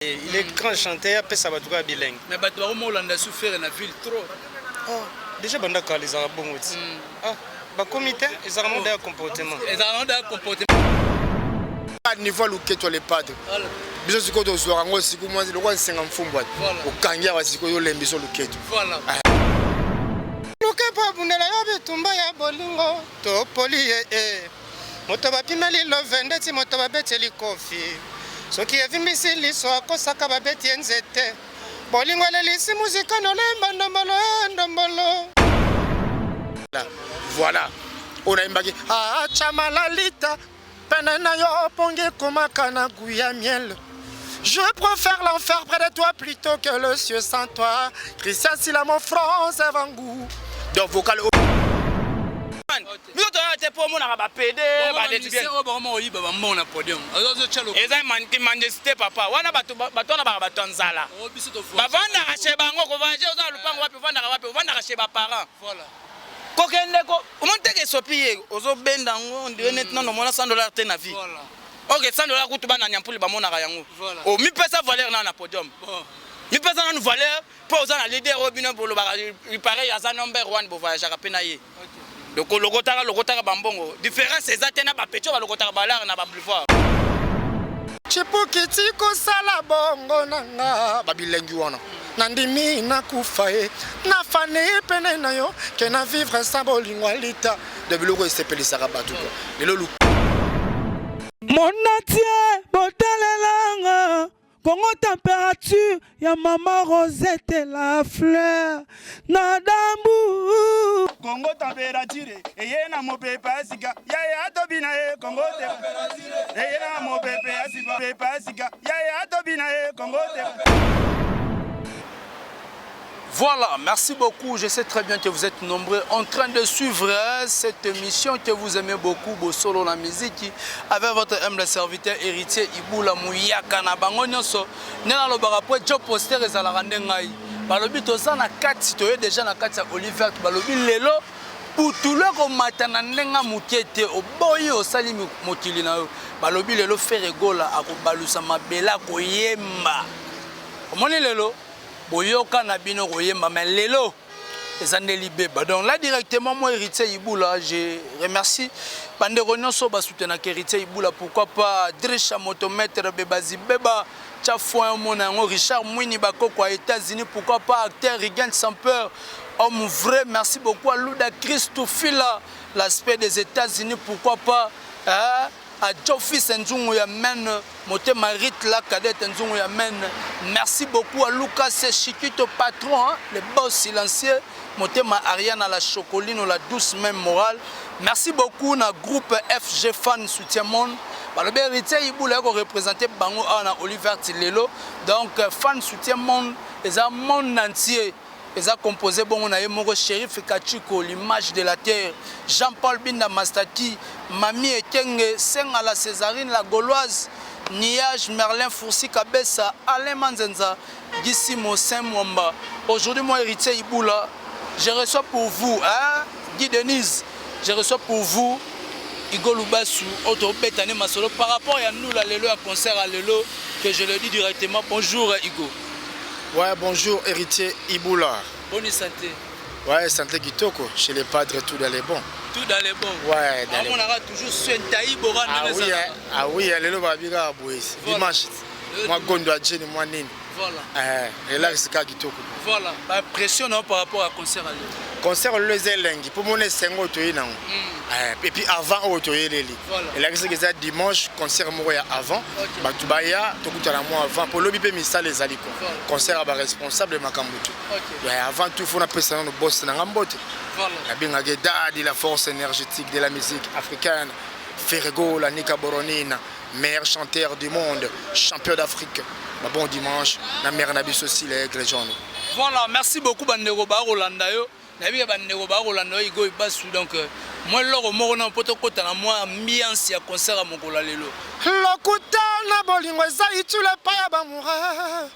Il est grand chanteur, apesa bato kaka bilengi. Mais bato bakoma olanda su Ferre na ville trop. Oh, déjà banda kala ezalaka bongo ti. Ah, bakomi te, ezalaka mode ya comportement. Ezalaka mode ya comportement. Niveau luketo le padre. Biso sikoyo tozwaka yango sikoyo mwa lokola nsenga mfumbwa okangi awa sikoyo olembi so luketo. Voilà. Lukepo abundela yo bitumba ya bolingo topoli ye eh. Moto bapimeli love ndeti moto babeteli kofi. Soki evimbisi liso akosaka babeti ye nzete. Bolingo elelisi muzika nolemba ndombolo eh, ndombolo. Voilà. Oyo nayembaki acha malalita pene na yo pongi ekomaka na gout ya miel. Je préfère l'enfer près de toi plutôt que le ciel sans toi. Christian Sila mon France Vangu. Donc vocal Biso toyaka te mpo omonaka bapede balesbienne oyo bakoma koyiba bambongo na podium eza majesté papa wana bato wana baka bato ya nzala oh, bavandaka chez bango kovoyage oza na lupango wapi ovandaka wapi ovandaka chez baparent kokende ko omoni teke esopi ye ozobenda yango ondire neti nano omona 100 dollar te na vie ok 100 dollar kutu bana nyampuli bamonaka yango omipesa valeur nano na podium mipesa nanu valeur mpo oza na leader oyo bino bolobaka pareil aza number one bovoyageaka mpe na ye lokotaka lokotaka bambongo différence eza te na bapetio balokotaka balare na baboulevard. Chipuki tikosala bongo na nga babilengi wana nandimi nakufa ye nafani pene na yo ke na vivre sa bolingo alita de biloko esepelisaka bato ko lelo. Monatie botalelanga Congo température ya mama Rosette la fleur na dambu. Congo température eye na mopepe ya sika yaya atobina ye Congo te eye na mopepe ya sika pepe ya sika yaya atobina ye Congo te. Voilà, merci beaucoup. Je sais très bien que vous êtes nombreux en train de suivre cette émission que vous aimez beaucoup, Bosolo la musique, avec votre humble serviteur héritier Ibula Muyaka na bango nyonso. Nena lobaka po job poster ezalaka nde ngai. Balobi toza na kati, toye déjà na kati ya Oliver, balobi lelo putulu ekomata na ndenge moke te, oboyi osali mokili na yo. Balobi lelo Ferre Gola akobalusa mabele akoyemba. Omoni lelo boyoka na bino koyemba mais lelo eza nde libeba. Donc là directement moi héritier Ibula, je remercie bandeko nyonso basoutenaka héritier Ibula, pourquoi pas Drisha Motomètre Bebazi Beba Tcha Foin omona yango Richard Mwini Bakoko à États-Unis, pourquoi pas acteur Rigan Samper homme vrai, merci beaucoup à Luda Christofila l'aspect des États-Unis, pourquoi pas hein, à Jofis Nzungu ya Men Motema Rite la cadette Nzungu ya Men, merci beaucoup à Lucas Chiquito patron hein, le boss silencieux Motema Ariana la chocoline la douce même morale, merci beaucoup na groupe FG Fan soutien monde balobi héritier Ibula yako représenter bango awa na Oliver Tilelo, donc fan soutien monde eza monde entier eza composé bongo na ye moko Shérif Kachiko l'image de la terre, Jean-Paul Binda Mastaki, Mami Ekenge, Sengala Césarine la Gauloise, Niage Merlin Foursi Kabessa, Alain Manzenza, Gissimo Saint Mwamba. Aujourd'hui moi héritier Ibula, je reçois pour vous hein, Guy Denise, je reçois pour vous Hugo Lubasu, autre betane masolo par rapport à nous la lelo à concert à lelo que je le dis directement. Bonjour Hugo. Ouais, bonjour héritier Ibula. Bonne santé. Ouais, santé kitoko, chez les padres tout dans les bons. Tout dans les bons. Ouais, dans les bons. On aura toujours soin Bora. Ah oui, hein. Ah oui, lelo babika boye. Dimanche. Moi gondo a jeni moi nini. Voilà. Eh, relax ka kitoko. Voilà. Ba pression non par rapport à concert à lelo. Concert lelo eza elengi po mona esengo toyi nango. Et puis avant oyo toyeleli. Elakisi eza dimanche concert moko ya avant. Bato baya tokutana mwa avant po lobi mpe misala ezali ko. Concert ya ba responsable makambo tout. Avant tout faut napesa nano boss na nga mbote. Nabengaki Dadi la force énergétique de la musique africaine. Ferre Gola Nika Boronina, meilleur chanteur du monde, champion d'Afrique. Ba bon dimanche na mère na biso si l'aigle jaune. Voilà, merci beaucoup bandeko ba kolanda yo. Nayebi ke bandeko ba kolanda yo Hugo Ibasu, donc moi eloko moko na mpo tokota na mwa ambiance ya concert ya mokolo ya lelo. Lokuta na bolingo eza utile epai ya bamoureux.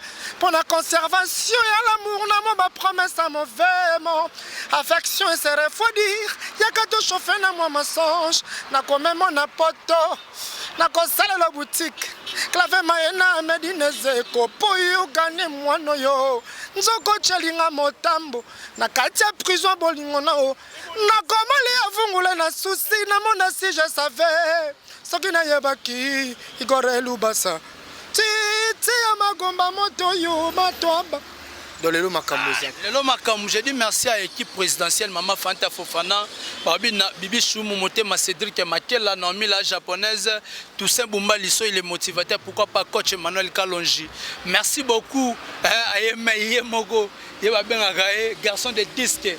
Mpo na conservation ya l'amour na mwa ba promesse ya mauvais mot affection e se refroidir yaka to chauffer na mwa mensonge nakomema na poto nakosalela boutique clave mayena medine zeko po yo gane mwana oyo nzoko tyelinga motambo na kati ya prison bolingo na o nakomoli avungule na susi namona si je savais soki nayebaki igor elubasa Titi ya magomba moto yo matwaba. Donc lelo makambo eza. Ah, lelo makambo, je dis merci à l'équipe présidentielle Mama Fanta Fofana, Babi na Bibi Choumou Motema Cédric Makela, Naomi la japonaise, Toussaint Bumba Lisso, il est motivateur, pourquoi pas coach Emmanuel Kalonji. Merci beaucoup hein, Ayeme Yemogo, Yeba Bengaka, garçon de disque.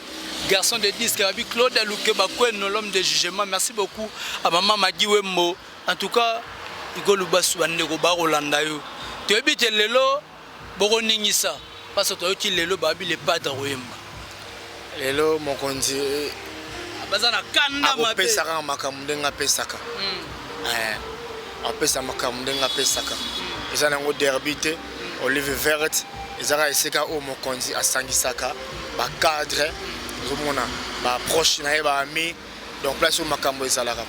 Garçon de disque, Babi Claude Luke Bakweno, l'homme de jugement. Merci beaucoup à Maman Magui Wembo. En tout cas, Hugo Lubasu bandeko bakolanda yo. Toyebi te lelo bokoningisa parce que toyoki lelo babi le padre koyemba. Lelo mokonzi eh, baza na kanda mabe. Akopesa kaka makambo ndenge apesaka. Eh, apesa makambo ndenge apesaka. Eza nango derby te, olive verte eza kaka esika oyo mokonzi asangisaka ba cadre, ozomona ba proche na ye ba amis. Donc place oyo makambo ezalaka.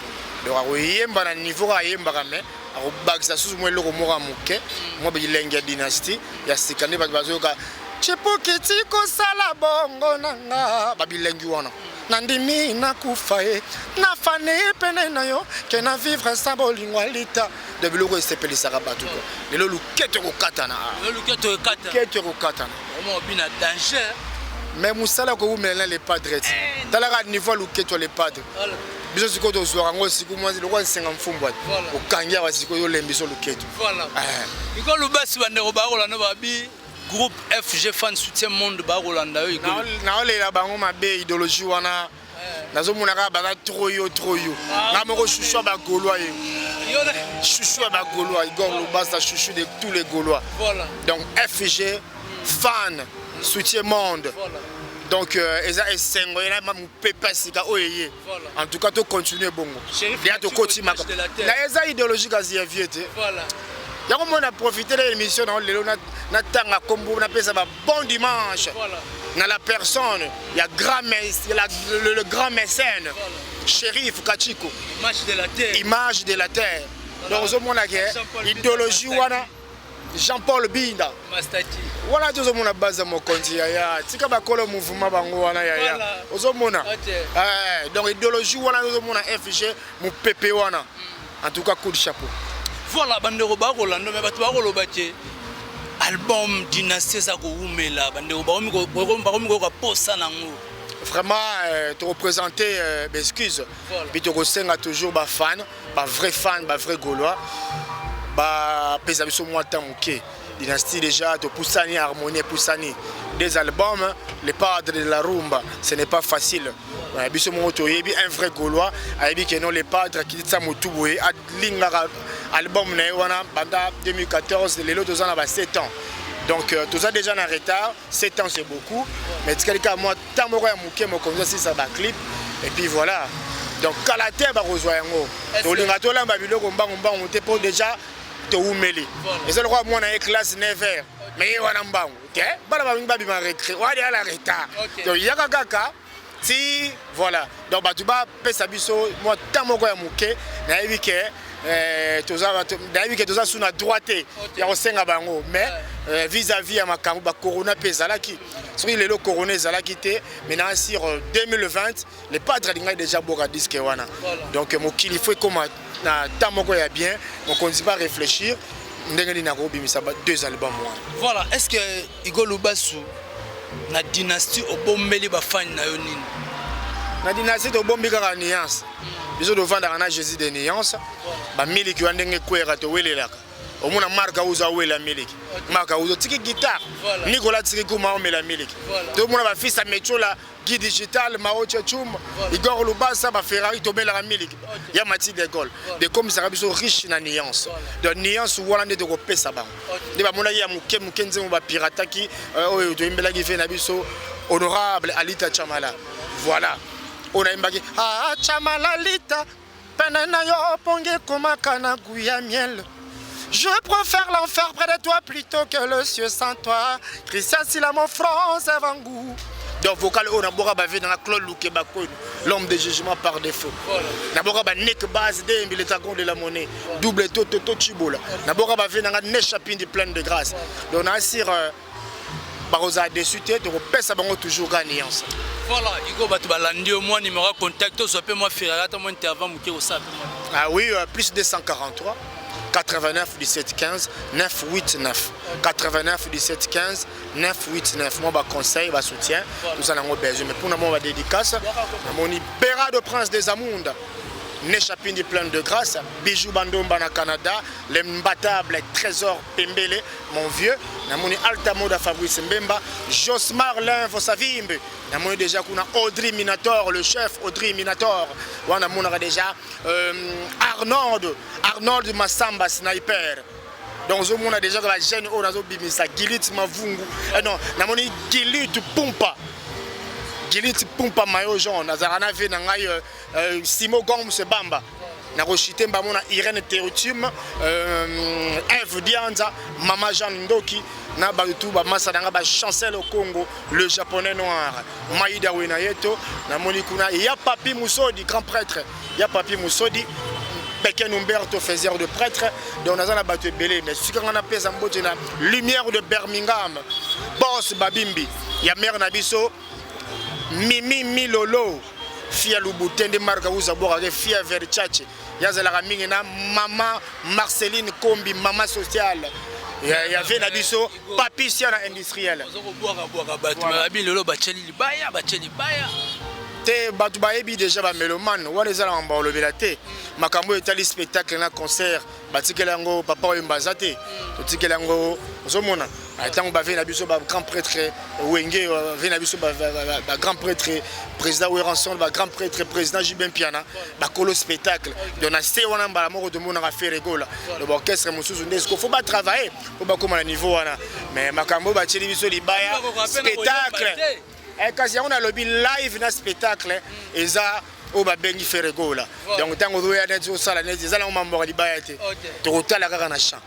Donc akoyemba na niveau kaka ayembaka mais akobakisa susu mwa eloko moko ya moke, mwa bilenge ya dynastie ya sika nde bato bazoyoka Chipuki tikosala bongo na nga babilengi wana. Nandimi nakufa ye nafani pene na yo ke na vivre sa bolingo alita de biloko esepelisaka bato ko lelo luketo ekokatana lelo luketo ekatana luketo ekokatana vraiment obina danger mais mosala kowumela na le padre ti eh, talaka niveau ya luketo ya le padre biso sikoyo tozwaka yango siku mwa lokola nsenga mfumbwa okangi awa sikoyo olembi so luketo eh. iko lubasi bandeko bakolanda babi groupe fg fan soutien monde bakolanda yo naolela bango mabe idéologie wana eh. nazomona kaka baza trop yo trop yo ah, nga moko chouchou ya bagaulois ye chouchou ya bagaulois igor lubasa chouchou de tous les gaulois donc fg fan soutien monde voilà. Donc euh, eza esengo ena mopepe ya sika oyo eye en tout cas tocontinue bongo ya tokoti makambo na eza idéologie kasi ya vieux te yango moi na profite na émission na lelo natanga nkombo napesa ba bon dimanche na la personne ya grand la, le grand mécène voilà. Shérif Kachiko image de la terre, image de la terre. Donc ozomona ke idéologie wana Jean-Paul Binda wana tozomona base ya mokonzi yaya tika bakolo mouvement bango wana yaya ozomona eh, donc idéologie wana tozomona fg mopepe wana en tout cas coup de chapeau. Voilà bandeko bakolanda me bato bakoloba te album dynastie eza kowumela bandeko bakomi koyoka posa nango. Vraiment euh, tokopresente euh, baexcuse voilà. Mpe tokosenga toujours bafan ba vrai fan ba vrai gaulois bapesa biso mwa temps moke. Dynastie déjà topusani, harmonie epusani, des albums, le padre de la rumba, ce n'est pas facile. Biso moko toyebi un vrai gaulois ayebi ke non, le padre akitisa motu boye alingaka album na ye wana banda 2014, lelo toza na ba 7 ans. Donc euh, toza déjà na retard, 7 ans c'est beaucoup, mais tikali kaka mwa temps moko ya moke, mokonzi asilisa baclip et puis voilà. Donc kala te bakozwa yango, tolinga tolamba biloko mbangu mbangu te mpo déjà towumeli. Eza lokola mwana ye classe 9 heures mais ye wana mbangu te, bana balingi babima récré wadi ala retard, donc yaka kaka ti voilà. Donc bato bapesa biso mwa temps moko ya moke. Nayebi ke eh, toza nayebi ke toza su na droit te ya kosenga bango, mais euh, vis-à-vis ya makambo bacorona mpe ezalaki, soki lelo corona ezalaki te, maintenant sur 2020 le padre alingaki déjà boka disque wana. Donc mokili faut ekoma na temps moko ya bien, mokonzi ba réfléchir ndenge nini akobimisa deux albums wana. Voilà, est ce que Hugo Lubasu na dynastie obombeli bafani na yo nini? Na dynastie tobombi kaka nuance. Biso tovandaka na Jésus de nuance, bamiliki wana ndenge ekweyaka towelelaka. Omona Mark auza awela miliki, Mark auza otiki guitare, Nicolas atiki kuma omela miliki, tomona bafils ya Metiola, Guy Digital, Mao Chechum, Igor Lubasa, ba Ferrari tomelaka miliki ya Mati de Gaulle. De komisaka biso riche na nuance. Donc nuance wana nde tokopesa bango. Nde bamonaki ya moke moke nzembo bapirataki oyo toyembelaki ve na biso honorable Alita Chamala. Voilà. Oyo nayembaki ah, Chamala Alita pene na yo pongi ekomaka na goût ya miel. Je préfère l'enfer près de toi plutôt que le ciel sans toi. Christian Silamo, France Vangu. Donc vocal oyo naboka bave nanga Claude Lukeba Kwenu, l'homme de jugement par défaut. Naboka ba Nick Base Dembi, le dragon de la monnaie, double toto toto Chibola. Naboka bave nanga Nesha Pindi pleine de grâce. Donc na sir bakozala déçu te, tokopesa bango toujours gagnance. Voilà, Hugo bato balandi yo mwa numéro ya contact ozwa mpe mwa Ferrari ata mwa intervent moke kosala mpe mwa. Ah oui, plus 243 89 17 15 989 89 17 15 989. Moi ba conseil, ba soutien, tout ça nango besoin. Mais pour na moi ba dédicace, namoni Bera de Prince des Amunda, Nechapindi plein de grâce, Bijou Bandomba na Canada, l'imbattable Trésor Pembele, mon vieux, namoni Alta Moda Fabrice Mbemba, Josmar Linvo Savimbe, namoni déjà kuna Audrey Minator, le chef Audrey Minator, wana monaka déjà Arnold, Arnold Massamba Sniper. Donc ozomona déjà que la jeune oyo nazobimisa Gilit Mavungu, non, namoni Gilit Pumpa, Gilit Pumpa maillot jaune, nazalaka na vie na ngai Simo Gomes Bamba, nakoshite mbamona Irène Terutum, Eve Dianza, Mama Jeanne Ndoki, na bato ba masa nanga ba Chancel au Congo, le japonais noir, Maïda Wenayeto, namoni kuna ya Papi Musodi, grand prêtre, ya Papi Musodi, Pekin Umberto faiseur de prêtre, donc naza na bato ebele, mais soki nga napesa mbote na lumière de Birmingham, boss Babimbi, ya mère na biso Mimi Milolo, fille ya Louboutin de Marc Auza Bora, fille ya Verchache, yazalaka mingi na mama Marceline Kombi, mama sociale. Ya, ya ve na biso papi sia na industriel. Ozo kobwaka bwaka bato, mais babi lelo batieli libaya, batieli libaya. Te bato bayebi déjà ba mélomane, wana eza na mambo ya kolobela te. Makambo oyo etali spectacle na concert, batikeli yango papa oyo mbaza te. Totikeli yango ozomona. Ntango bave na biso ba grand prêtre Wenge, bave na biso ba grand prêtre président Werrason, ba grand prêtre président JB Mpiana, bakolo spectacle. Donc na se wana mbala moko tomonaka Ferre Gola. Donc orchestre mosusu nde siko faut ba travailler po bakoma na niveau wana. Mais makambo oyo batieli biso libaya spectacle. Kasi yango nalobi live na spectacle eza oyo babengi Ferre Gola. Donc ntango ozoya neti osala neti eza nango mambo ya libaya te. Tokotala kaka na champ.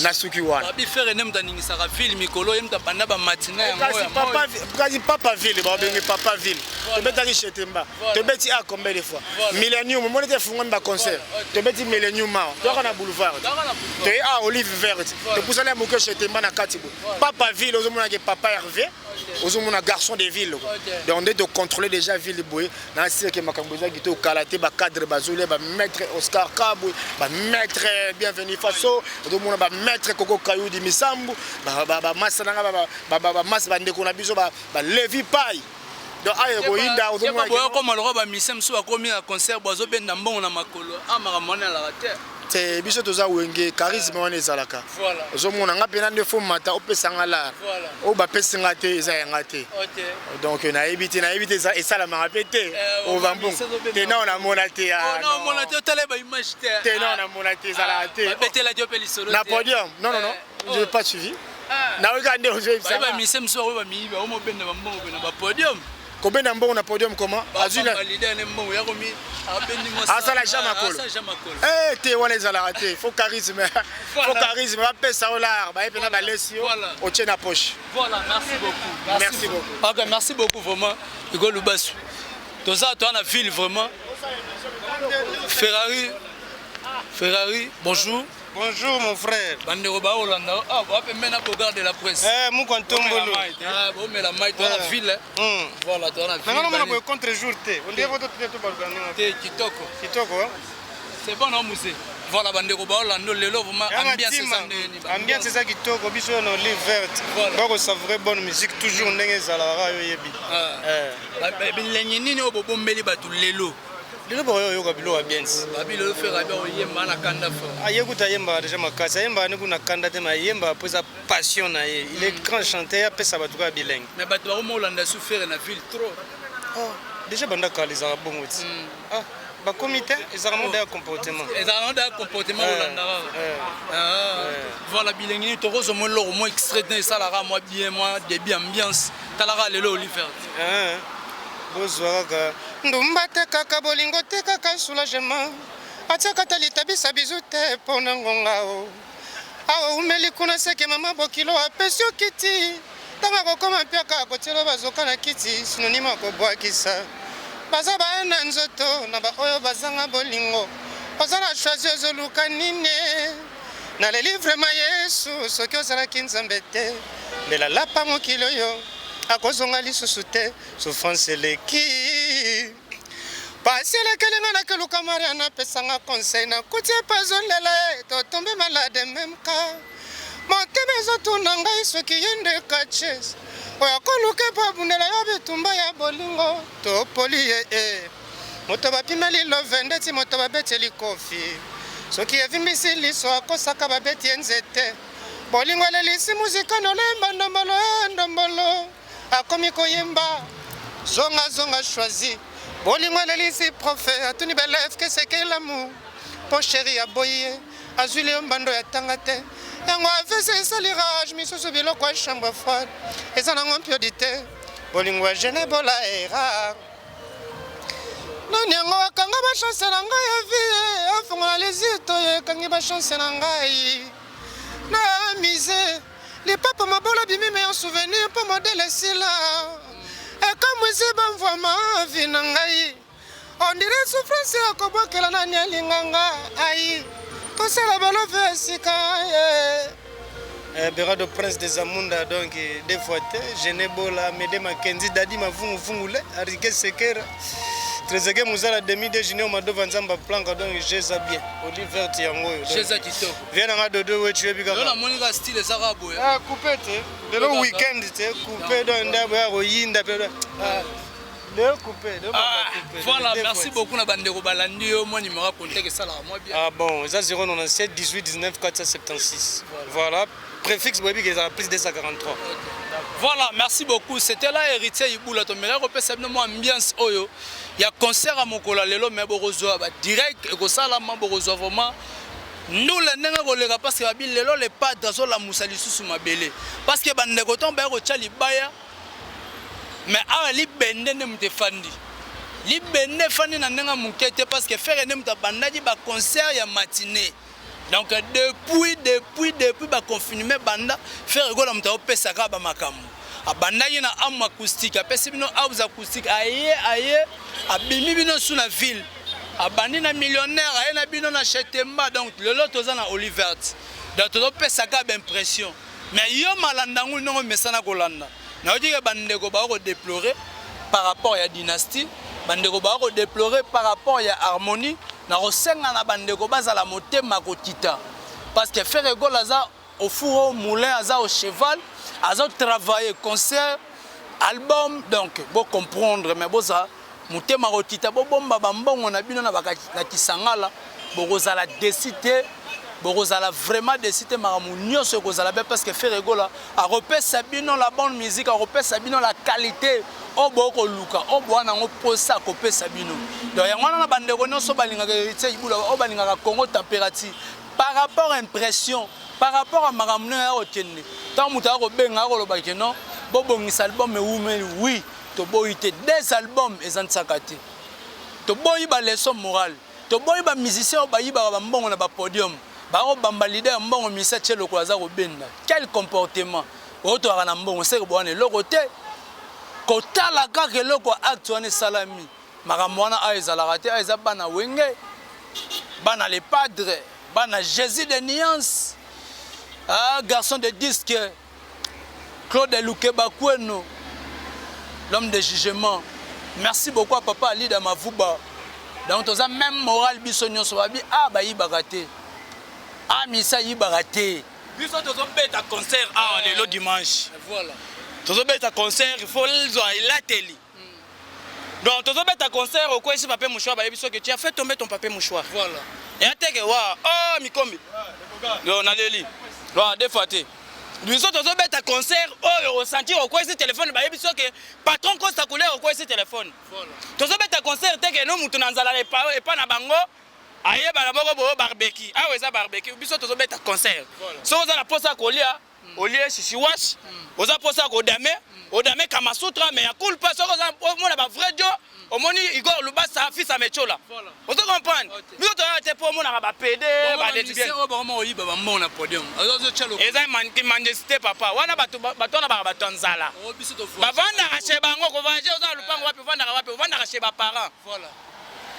Na suki wana. Babi Ferre nde moto aningisaka ville mikolo, ye moto abanda ba matinée yango Kasi ya papa moi. kasi papa ville, babengi papa ville. Tobetaki Chetemba. Tobeti a combien de fois? Millennium, omoni te efungwami ba concert. Tobeti Millennium awa. Toyaka na boulevard. Toyaka na boulevard. Toye a Olive Verte. Topusani ya moke Chetemba na kati boye. Papa ville, ozomona ke papa Hervé, ozomona garçon de ville, quoi. Donc nde tocontrôler déjà ville boye. Na sire ke makambo eza kitoko, kala te ba cadre bazolia, ba maître Oscar Kabwe, ba maître Bienvenu Faso, ozomona ba maître Koko Kayudi Misambu, ba masa nanga, ba masa ba ndeko na biso, ba Levi Pai. Donc, aye koyinda, ozomona Yeba boya koma lokwa ba mise mosusu bakomi na concert, bazobenda mbongo na makolo. Ah, makambo wana elaka te. Te, biso toza wenge, charisme wana ezalaka. Ozomona nga mpe na nde fo mata, opesa nga lar. Oyo bapesi nga te, eza ya nga te. Donc, nayebi te, nayebi te, esalamaka mpe te. Ova mbongo. Te, nao namona te, ah, Oh, nao non. namona te, otala ba image te. Te, nao namona te, ezalaka te. Babetelaki yo mpe lisolo Na te. podium? Non, non, non. Je n'ai pas suivi. Nayoka nde ozoyebisa Bayeba nga. mise mosusu bakoyeba miyibi, bakomobenda bambongo mpe na ba podium. Kobenda mbongo na podium comment? Ba Azwi na ba leader ne mbongo, ya komi, abendi mwa Asala sa- Jean Makolo. Asala Jean Makolo. Te wana ezalaka te. Faut charisme. Faut charisme, bapesa yo l'art, baye mpe na balesi yo, otie na poche. Voilà, merci beaucoup. Merci beaucoup. Ok, merci beaucoup vraiment. Hugo Lubasu. Toza toi na ville vraiment. Ferrari. Ferrari, bonjour. Bonjour mon frère. Bandeko ba Hollande, ah, ba pe mena Bogard de la presse. Moko ntombolo. Ah, bo mela mai toi na ville. Voilà, toi na ville. Non, non, non, non, contre jour te. On dirait votre tête ba organiser. Te kitoko. Kitoko, hein? C'est bon non musée. Voilà bandeko ba Hollande lelo vraiment Yanga ambiance tima. eza ndeni, ba Ambiance eza kitoko, biso na olive verte. Ba ko savourer bonne musique toujours ndenge ezalaka yo yebi. Ba, bilengi nini oyo bobombeli bato lelo? Lelo ba oyo yoka biloko ya bien. Ba biloko Ferre abi oyemba na kanda fort. Ah, ye kuta ayembaka déjà makasi, ayembaka ni kuna kanda te, mais ayembaka po eza passion na ye. Il est grand chanteur, apesa bato kaka bilenge. Mais bato bakoma kolanda su Ferre na ville trop. Oh, déjà banda kala ezalaka bongo ti. Ah, bakomi te, ezalaka mode ya comportement. Ezalaka mode ya comportement kolanda kaka. Voilà, bilenge nini tokozwa mwa eloko mwa extrait te, esalaka mwa bien, mwa début ambiance. Talaka lelo Oliver. Bozwa kaka ndumba te, kaka bolingo te, kaka soulagement. Atiaka ta litabisa bizu te mpo na ngonga o. Awa oumeli kuna seke mama bokilo apesi yo kiti. Ntango akokoma mpiaka akotiela bazoka na kiti synonyme akobwakisa. Baza baye na nzoto na baoyo bazanga bolingo. Oza na choisi ozoluka nini? Naleli vraiment Yesu soki ozalaki Nzambe te mbela alapa mokili oyo akozonga lisusu te. Souffrance eleki. Pasi elekeli nga nakeluka Mariana apesa nga conseil nakuti ye pe azolela ye to tombe malade meme cas motema ezotuna ngai soki ye nde catches oyo akoluka po abundela yo bitumba ya bolingo topoli ye e moto bapimeli love ndeti moto babeteli kofi soki evimbisi liso akosaka babeti ye nzete bolingo elelisi muzika nolemba ndombolo e ndombolo Akomi koyemba zonga zonga choisi bolingo elelisi profe atuni ba elève que c'est que l'amour po chéri aboyi ye azwili yo mbando ya tanga te yango avc esali rage misusu biloko ya chambre froide eza nango mpiodi te bolingo ya jeune ebola era nani yango akanga bachance na ngai ya vie afongola lizito ekangi bachance na ngai na mise Lipapa mabola bimi meilleur souvenir mpo modèle esila ekamwisi bamvwama vi na ngai on dirait souffrance ya kobwakela nani alinga nga ai tosala balove esika ye Eh, Berado Prince des Amunda, donc deux fois te, Gené Bola, Mede Mackenzie, Dadi Mavungu Vungule, Arike Sekera, Trezeguet Muzala, Demi de Junior Madova Nzamba Planka, donc Jeza bien, Olive Verte yango oyo. Jeza kitoko. Viens nanga dodo we tu yebi kaka. Lelo namoni ka style eza kaka boye. Ah coupe te. Lelo week-end te coupe donc ndabo ya koyinda pe. Ah. Lelo coupe, lelo ah, coupe. Voilà, merci beaucoup na bandeko balandi yo moi numéro ya contact esalaka moi bien. Ah bon, eza 097 18 19 476. Voilà. Préfixe boyebi ke ezala plus 243. Voilà, merci beaucoup. C'était là Héritier Ibula tomeka kopesa bino mwa ambiance oyo ya concert ya mokolo ya lelo mais bokozwa ba direct ekosalama bokozwa vraiment Ndule ndenge koleka parce que babi lelo le padre azolamusa lisusu mabele parce que bandeko ntango baya kotya libaya mais awa libende nde moto efandi libende efandi na ndenge moke te parce que Ferre nde moto abandaki ba concert ya matinée donc depuis depuis depuis ba confinement banda Ferre Gola moto akopesa kaka ba makambo abandaki na ame acoustique apesi bino house acoustique aye aye abimi bino su na ville abandi na millionnaire aye na bino na chetemba donc lelo toza na olivert donc tozopesa kaka baimpression mais yo malanda yango ndongo mesana kolanda nayoki ke bandeko bako kodeplore par rapport ya dynastie bandeko bako kodeplore par rapport ya harmonie nakosenga na bandeko bazala motema kokita parce que Ferre Gola aza au four au moulin aza au cheval azo travailler concert album donc bo comprendre mais boza motema kokita bobomba bambongo na bino na, na kisangala bokozala desi te bokozala vraiment desi te makambo nyonso ekozala be parce que Ferre Gola akopesa bino la bonne musique akopesa bino la qualité oyo bokoluka oyo boa nango mposa akopesa bino donc yango wana na bandeko nyonso balingaka Héritier Ibula oyo balingaka Congo température par rapport à impression par rapport à makambo ndenge ya kokende ntango moto akobenga akoloba ke non bobongisa album ewumeli oui toboyi te des albums eza nsaka te toboyi ba leçon morale toboyi ba musicien oyo bayibaka bambongo na bapodium bakobamba leader ya mbongo misa tie lokola aza kobenda quel comportement oyo toyaka na mbongo seke bowana eloko te kotala kaka eloko acte wana esalami Makambo wana awa ezalaka te, awa eza bana Wenge, bana le padre, bana Jesus de nuance, ah, garçon de disque, Claude Lukeba Kweno, l'homme de jugement. Merci beaucoup à papa Alida Mavuba. Donc toza même moral biso nyonso babi ah bayibaka te. Ah misa yibaka te. Biso tozobeta concert awa lelo dimanche. Voilà. Tozobeta concert, il faut zwa elateli. Donc tozobeta concert okwesi papier mouchoir bayebi soki tu as fait tomber ton papier mouchoir. Voilà. Ya teke wa oh mikombi. Donc naleli. Wa deux fois te. Biso tozobeta concert oyo osentir okwesi téléphone bayebi soki patron Costa couleur okwesi téléphone. Voilà. Tozobeta concert te ke no mutu na nzala epa epa na bango ayeba na moko boyo barbecue. Awa eza barbecue biso tozobeta concert. Voilà. Soki oza na posa kolia. Olie shishiwash, oza posa ya kodame, odame Kamasutra, mais ya culpa soki oza omona ba vrai dio, omoni Igor Lubasa fils ya Mechola. Ozo comprendre? Biso toyaka te po omonaka ba pede, ba lesbienne. Oyo bakoma koyiba ba mbongo na podium. Azo tya lokolo. Eza mendicité, papa. Wana bato, bato wana baka bato ya nzala. Oh, biso to Bavandaka chez bango. Kovoyage, oza na lupango wapi? Ovandaka wapi? Ovandaka chez baparent. Voilà.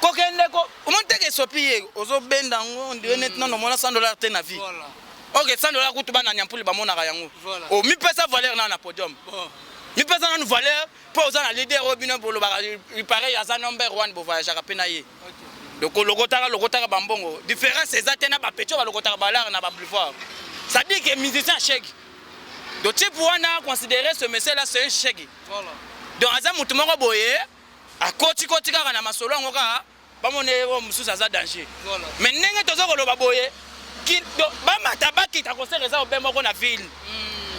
Kokende ko omoni teke esopi ye, ozobenda yango, on dirait neti nano omona 100 $ te na vie. Voilà. Ok, 100 $ kutu bana Nyampuli bamonaka yango. Voilà. Omipesa valeur nano na podium. Bon. Mipesa nanu valeur mpo oza na leader oyo bino bolobaka pareil, aza number one, bovoyageaka mpe na ye. Donc olokotaka, lokotaka bambongo, différence eza te na bapetits oyo balokotaka balare na baboulevard. C'est-à-dire que musicien chèque, donc type wana, considérer ce monsieur là, c'est un chèque. Voilà. Donc aza motu moko boye, akotikoti kaka na masolo yango, kaka bamona ye oyo mosusu aza danger. Voilà. Mais ndenge toza koloba boye, bamata bakita, concert eza obe moko na ville,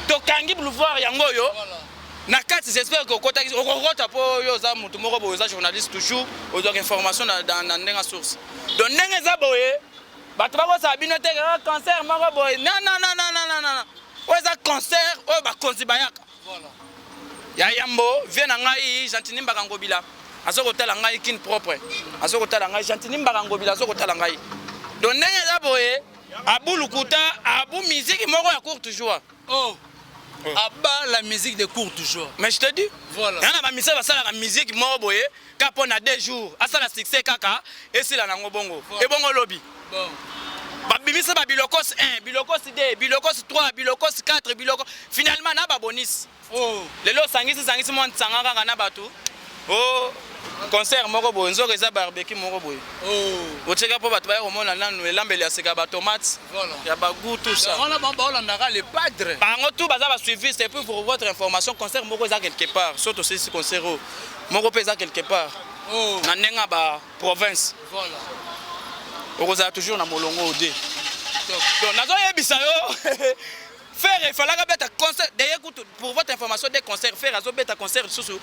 tokangi boulevard yango oyo. Voilà. Na kati, j'espère que okotaki, okokota mpo oyo oza motu moko boye, oza journaliste, toujours ozwaka information na ndenge ya source. Donc ndenge eza boye, bato bakosala bino te kaka concert moko boye. Nanananananana, oyo eza concert oyo bakonzi bayaka. Voilà. Ya yambo, vie na ngai Gentini Mbaka Ngobila aza kotala ngai, Kine propre aza kotala ngai, Gentini Mbaka Ngobila aza kotala ngai. Donc ndenge eza boye, abu lukuta, abu musique moko ya courte joie. Oh. Abat la musique de courte joie. Mais je te dis, Voilà. ya na bamisala basalaka musique moko boye kaka mpo na 2 jours, asala succès kaka, esila nango bongo. Voilà. Ebongo lobi Bon. Babimisa babilokos 1, bilokos 2, bilokos 3, bilokos 4, biloko finalement na babonisi. Oh. Lelo osangisi sangisi mwa nsanga kaka na bato o concert moko boye, nzoka eza barbecue moko boye. Oh. Otieka mpo bato baya komona nanu elambeli ya seka, batomate Voilà. ya bagoût, tout ça. Wana bango baolandaka le padre. Bango tout baza basuiviste. Et puis, pour votre information, concert moko eza quelque part so tosilisi concert oyo, moko mpe eza quelque part Oh. na ndenge ya baprovince. Voilà. Okozala toujours na molongo ode. Top. Donc nazoyebisa yo, Ferre efalaka beta concert. D'ailleurs kutu, pour votre information, des concert, Ferre azobeta concert lisusu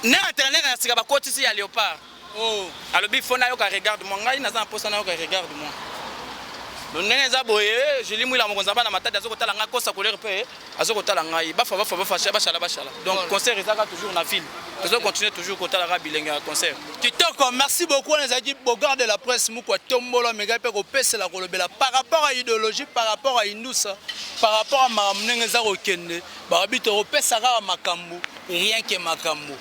ne entraîneur ya sika bakotisi ya Léopard. Oh. Alobi fo nayoka regarde moi, ngai naza na mposa nayoka regarde moi. Donc ndenge eza boye, Julie Mwila, mokonzi ya bana Matadi, aza kotala ngai, kosa couleur mpe aza kotala ngai, bafa bafa bafa, bashala bashala. Donc Voilà. concert ezaka toujours na ville, tozo continuer toujours kotalaka bilenge ya concert. Kitoko, merci beaucoup. Wana ezalaki Bogard de la presse moko atombola meka mpe kopesela kolobela par rapport à idéologie, par rapport à indusa, par rapport à makambo ndenge eza kokende. Bakabi tokopesa kaka makambo, rien que makambo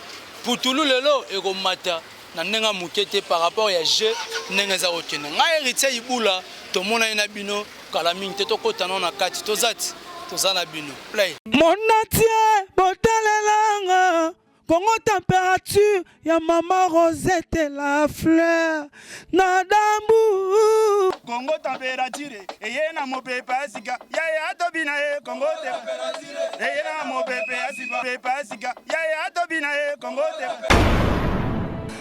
putulu lelo ekomata na ndenge ya moke te par rapport ya jeu ndenge eza kokende. Ngai Héritier Ibula, tomonani na bino kala mingi te, tokɔta nao na kati, toza ti toza na bino play. Monatie botalelanga Kongo température ya mama Rosette la fleur na dambu. Kongo température eye na mopepe ya sika, yaya tobina ye. Kongo te eye na mopepe ya sika, pepe ya sika, yaya tobina ye. Kongo te.